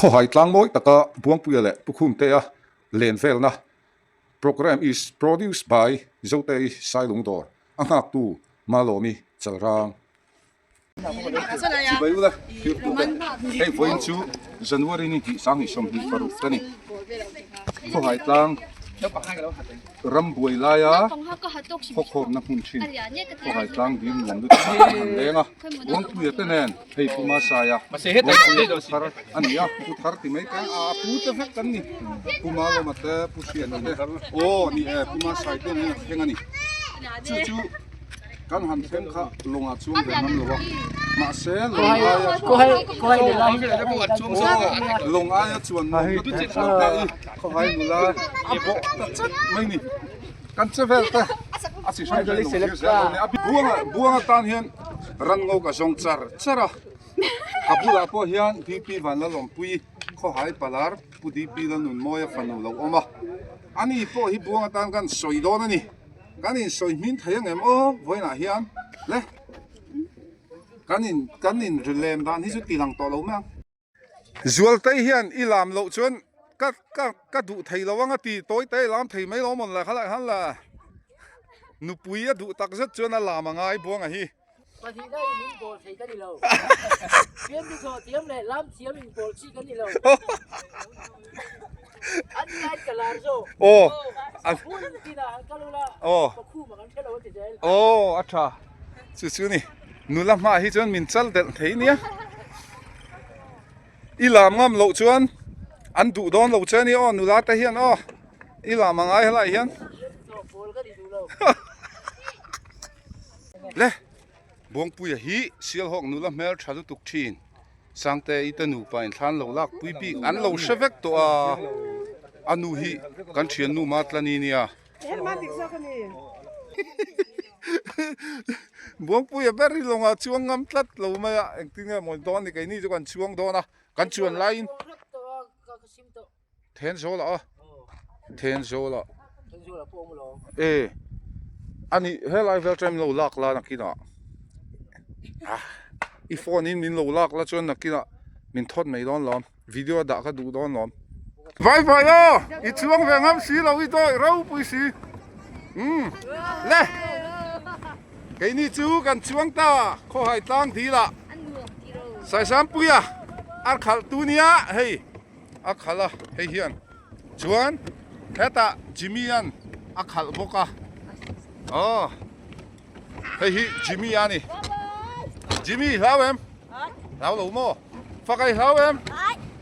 Khawhai tlang mawi taka Buangpuia leh Pu Khumtea len velna Programme is produced by Zotei Sailungdawr, a nghaktu Malawmi Chalrang. Chibai ula thirtute, hei vawiin chu January ni tih 2026 ka ni. Khawhai tlang ram buai laia khawkhawmna hmun thin Khawhai tlang ding nuam lutuk a han leng a, Buangpuia te nen hei Pu Masaia Buangpuia pu thar a ni a, pu thar ti mai te a pu te vek kan ni. Pu Malawma te, Pu Hriata te, aw ni e Pu Masai te nen a thleng a ni. Chu chu. Kan han thleng kha lawngah chuang ve ngam lo a, mahse lawng aia lawng aia chuan nuam lutuk chuan te i khawhai nula a bawh ta chat mai ni. Kan che vel te a chi hrang hrang lo thlir zel lo ni. A buanga buanga tan hian ran ngo ka zawng char char a, ka bulah pawh hian DP Vanlalawmpui khawhai palar Pu DP Lalnunmawia fanu lo awm a, ani pawh hi buanga tan kan sawi dawn a ni. Kan in sawi hmin thei ang em aw vawiinah hian le kan in kan in ri lem dan hi chu ti lang tawh lo mai ang. Zualtei hian i lam loh chuan ka ka ka duh thei lo ang a ti tawi te i lam thei mai lo mawn le khalai han la nupui a duh tak zet chuan a lam a ngai buanga hi. Pahnihna in in bawl thei ka ni lo. Fiam ni thawh thiam leh lam thiam in bawl chi ka ni lo. An ngai ka lar zawk. Aw. A hmun tinah han kal ula. Aw. Ka khum ah kan hre lo a ti zel. Aw a tha. Chu chu ni. Nula hmaah hi chuan min chal delh thei nia. I lam ngam loh chuan an duh dawn lo che a ni aw nula te hian aw. I lam a ngai helaiah hian. Chaw bawl ka ni duh lo. Le, Buangpuia hi Sialhawk nula hmel tha lutuk thin. Sangte i te nupa in thlan lo lak pui bik an lo hre vek tawh a, a nu hi kan thiannu Matlani nia. Buangpuia ber hi lawngah chuang ngam tlat lo mai a, engtin nge maw dawn ni keini chu kan chuang dawn a, kan chuan laiin. Thenzawl ah a Thenzawl ah e ani helai vel chuan min lo lak la nakinah ah i phone in min lo lak la chuan nakinah min thawt mai dawn lawm video a dah ka duh dawn lawm. Vai vai aw i chuang ve ngam si lo i dawih ropui si umm le keini chu kan chuang ta khawhai tlang dil ah Saisampuia a khalh tu nia hei. A khalh a hei hian chuan hetah Jimmy an a khalh bawk a aw hei hi Jimmy a ni Jimmy hlau em hlau lo maw fak ai hlau em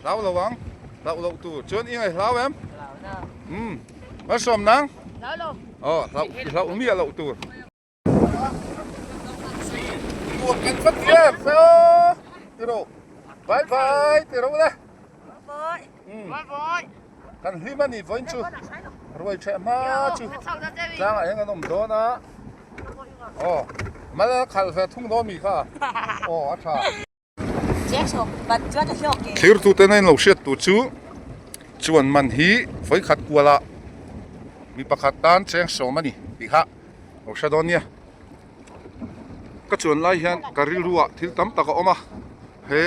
hlau lo ang hlauh loh tur chuan i ngai hlau em umm malsawm nang aw hlauh hlauh miah loh tur. Tuak kan vat em fe aw ti rawh bye bye ti rawh le kan hlim a ni vawiin chu ruai ṭheh hma chu tlangah hian kan awm dawn a aw mal a khalh ve thung dawn mi kha aw a ṭha. Thirtute na in lo hriat tur chu chuan man hi vawikhat kuala mi pakhat tan cheng sawm a ni tih kha lo hre dawn nia. Ka chuan lai hian ka rilru ah thil tam tak a awm a he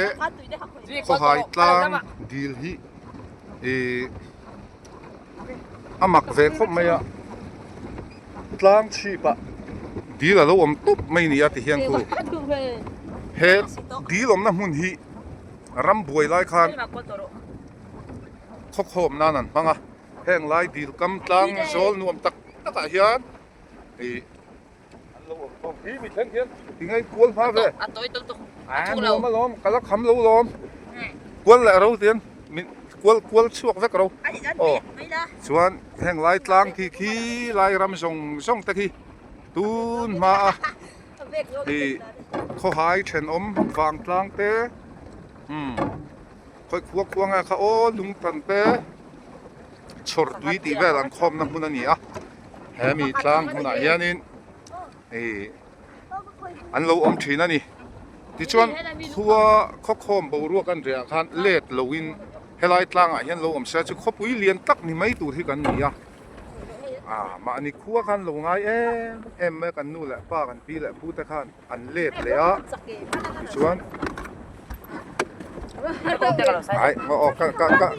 khawhai tlang dil hi ihh a mak ve khawp mai a tlang chhip ah dil a lo awm tawp mai ni a ti hian khu he dil awmna hmun hi ram buai lai khan khawkhawm nan an hmang a heng lai dil kam tlang zawl nuam tak tak ah hian ih an lo awm khawm hi mi thleng hian tinge in kual hma ve a nuam alawm ka la kham lo lawm kual leh ro tian min kual kual chhuak vek ro aw chuan heng lai tlang khi khi lai ram zawng zawng te khi tun hma a ih khawhai thenawm vang tlang te umm khawi khua khua nge kha aw lungtan te chhawr tui tih vel an khawmna hmun a ni a hemi tlang hmunah hianin ih an lo awm thin a ni tichuan khua khawkhawm boruak an reh ah khan let loin helai tlangah hian lo awm se chu khawpui lian tak ni mai tur hi kan ni a ah mahni khua khan lo ngai em em mai a kan nu leh pa kan pi leh pu te khan an let leh a tichuan. Ai aw ka ka ka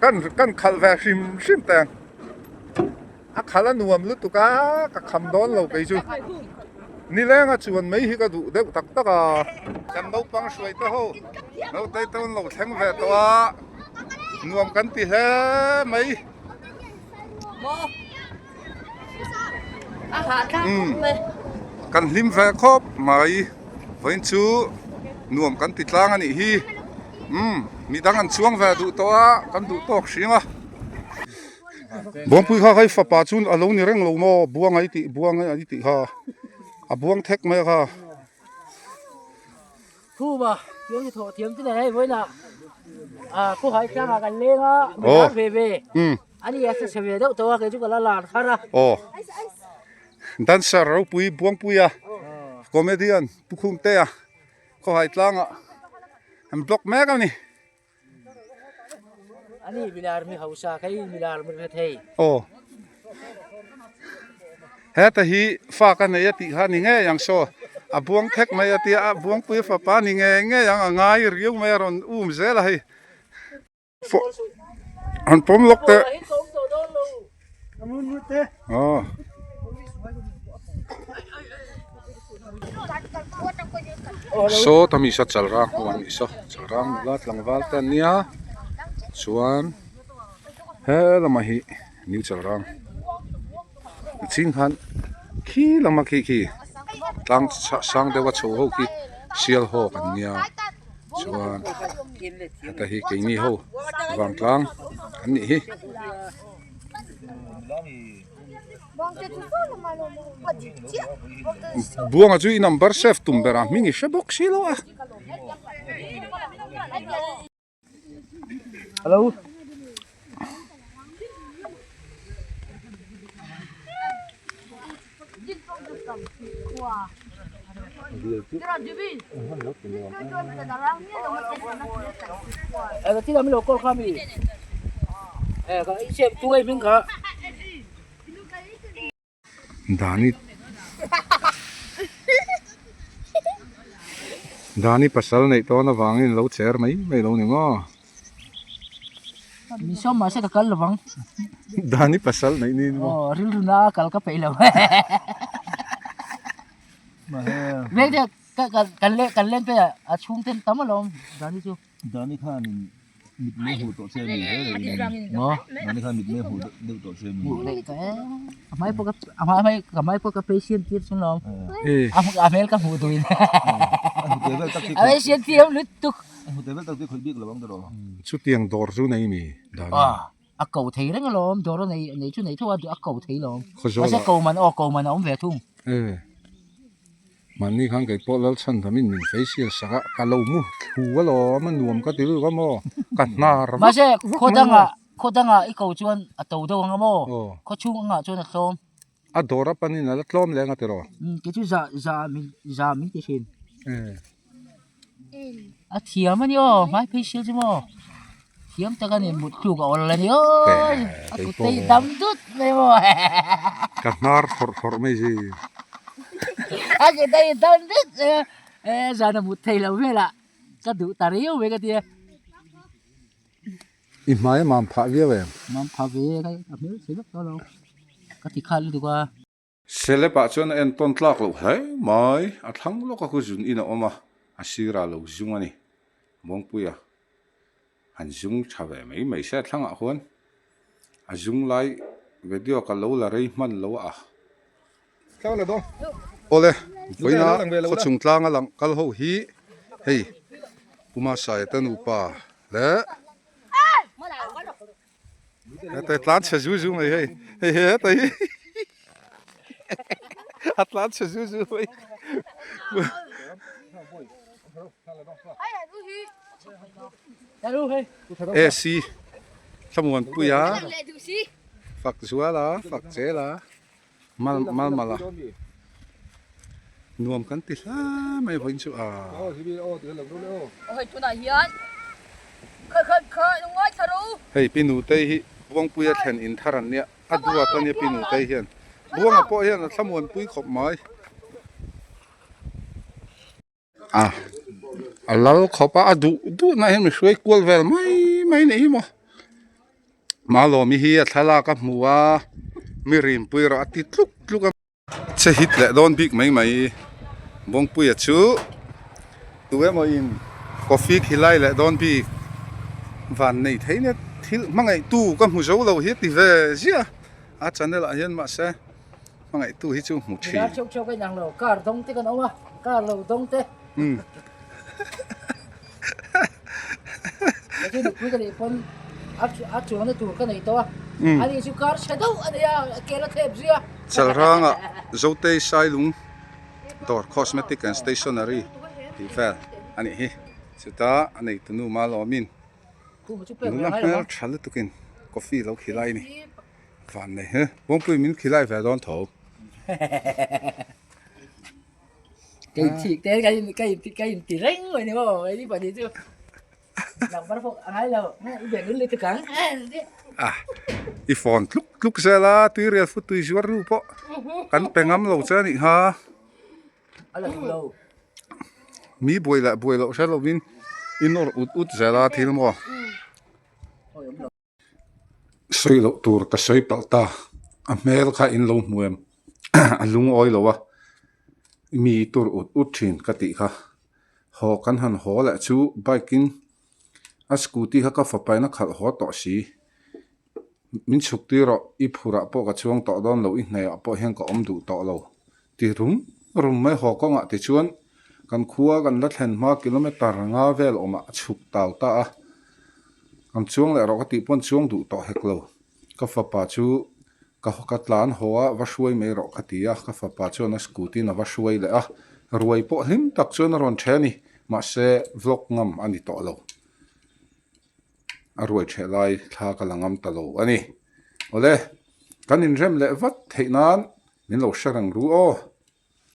kan kan khalh ve hrim hrim teng a khalh a nuam lutuk a ka kham dawn lo kei chu nileng a chuan mai hi ka duh deuh tak tak a. Kan naupang hruai te ho naute te an lo thleng ve tawh a nuam kan ti hle mai. Kan hlim ve khawp mai vawiin chu nuam kan ti tlang a nih hi umm midang an chuang ve duh tawh a kan duh tawk hring a Bawngpui kha hei fapa chu a lo ni reng lo maw buang a i tih buang a i tih kha a buang thek mai a kha. Khuma thiam ni thawh thiam te nei hei vawiinah ah khawhai tlangah kan leng a mi lar ve ve ani a sa ve deuh tawh a kei chu ka la lar thar a. Aw dancer ropui Buangpuia comedian Pu Khumtea khawhai tlangah an block mek a ni. Ani milar mi hausa kei milar mi rethei. Aw. Heta hi fa ka nei a tih kha ni ngei ang saw a buang thek mai a tia a buangpui fapa ni ngei ngei ang a ngai riau mai a rawn um zel a hei. Han pawm lawk teh. Aw. Saw ta mi saw chalrang ho an nih saw chalrang nula tlangval te an nia chuan he lamah hi new chalrang ching khan khi lama khi khi tlang sang deuha chho ho khi sial hawk an nia chuan heta hi keini ho vangtlang an nih hi. Buanga chu i number save tum ber a hming i hre bawk si lo a. Hello. Dani Dani pasal neih tawn avangin lo cher mai mai lo ni maw. Mi sawm mahse ka kal lovang. Dani pasal neih ni maw. Aw rilru na kal ka peih lo. Veng te ka kan le kan len pe a chhung ten tam alawm Dani chu. Dani khanin mit mei hmuh tawh che a ni hle reng Maw? Dani khan mit mei hmuh deuh tawh che a ni. Hmuh leh tawh e. A hmai pawh ka a hmai ka hmai pawh ka patient tir chung lawm. A hmel ka hmuh duhin. A hnute vel tak hi A patient tir awm lutuk. A hnute vel tak hi khawih bik lo ang tiraw. Chutiang dawr chu nei mi Dani? A ko thei reng alawm dawr a nei nei chu nei tho a a ko thei lawm. Khawzawl ah. Mahse ko man aw ko man a awm ve thung. E. Mahni khan kei pawh Lalchhandam in min facial sak a ka lo mu thlu alawm a nuam ka ti lutuk a maw ka hnar vak Mahse vak mai khaw dangah maw. khaw dangah i ko chuan a to deuh ang a maw Aw. khaw chhung angah chuan a tlawm. A dawr a panin a la tlawm leng a tiraw. Umm kei chu za za min za min ti thin. E. A thiam a ni aw hmai facial chu maw thiam tak a ni mut tluk a awl a ni aw a kut te hi dam dut mai maw ka hnar thawrh thawrh mai si a kut te hi dam dut mai a e zan a mut thei lo velah ka duh ta riau mai ka tia i hmai a mam phah viau em mam phah ve ka hmel chhe vek tawh lo ka ti khat lutuk a. Celeb ah chuan a entawn tlak loh hle mai, a thlang lawk a khu zun in a awm a, a sirah lo zung a ni. Muangpuia han zung tha ve mai mai se a thlangah khuan a zung lai video ka lo la rei hman lo a. Awle, vawiina khawchhung tlanga lang kal ho hi hei Puma Saia te nupa leh. Heta tlan chhe zu zu mai hei hei heta hi a tlan chhe zu zu mai AC Thlamuanpuia fak zuala fak zela mal mal mala nuam kan ti hle mai vawiin chu a. Hei pi nutei hi Buangpuia thlen in thar an nia a duat a nia pi nutei hian Buanga pawh hian a thlamuanpui khawp mai a. A lal khawp a, a duh duh na hian mi hruai kual vel mai mai a nih hi maw. Malawmi hi a thlalak a hmu a, mi rinpui erawh a ti tluk tluk a. Che hit leh dawn bik mai mai. Bawngpuia chu tu emaw in coffee khilai leh dawn bik van nei thei nia thil hmangaihtu ka hmu zo lo hi a ti ve ziah a channel ah hian mahse hmangaihtu hi chu hmu thin. Milar theuh theuh ka inang lo car dawng te kan awm a car lo dawng te. Kei chu nupui ka neih pawn a chuangna tur ka nei tawh a, ani chu kar chhe deuh a nei a, a kel a thlep zui a. Chalranga Zotei Sailung dawr Cosmetic and Stationery tih vel a nih hi. Chuta a neitunu Malawmin nula hmel tha lutukin coffee lo khilai a ni. Van nei he, Bawngpui min khilai ve dawn tho. Ka in thik te ka in ka in ka in ti reng mai ni maw hei ni pahnih chu number pawh a ngai lo i beng in lutuk ang ah i phone tluk tluk zel a tuirial fu tui zuar nu pawh kan pe ngam lo che a nih kha a la duh lo mi buai leh buai loh hre lovin i nawr ut ut zel a thil maw. Sawi loh tur ka sawi palh ta, a hmel kha in lo hmu em a lungawi lo a, mi tur ut ut thin ka tih kha, haw kan han haw leh chu bike in a scooty kha ka fapa in a khalh haw tawh si, min chhuk tir rawh i phurah pawh ka chuang tawh dawn lo i hnaihah pawh hian ka awm duh tawh lo ti rum rum mai haw kawngah tichuan kan khua kan la thlen hma kilometer nga vel awmah a chhuk tau ta a. An chuang leh rawh ka tih pawn chuang duh tawh hek lo. Ka fapa chu ka ka tlan haw a, va hruai mai rawh ka ti a, ka fapa chuan a scooty in a va hruai leh a, ruai pawh hlim tak chuan a rawn then a ni, mahse vlog ngam a ni tawh lo. A ruai theh lai thla ka la ngam ta lo a ni. Awle, kan inrem leh vat theih nan min lo hre reng ru aw.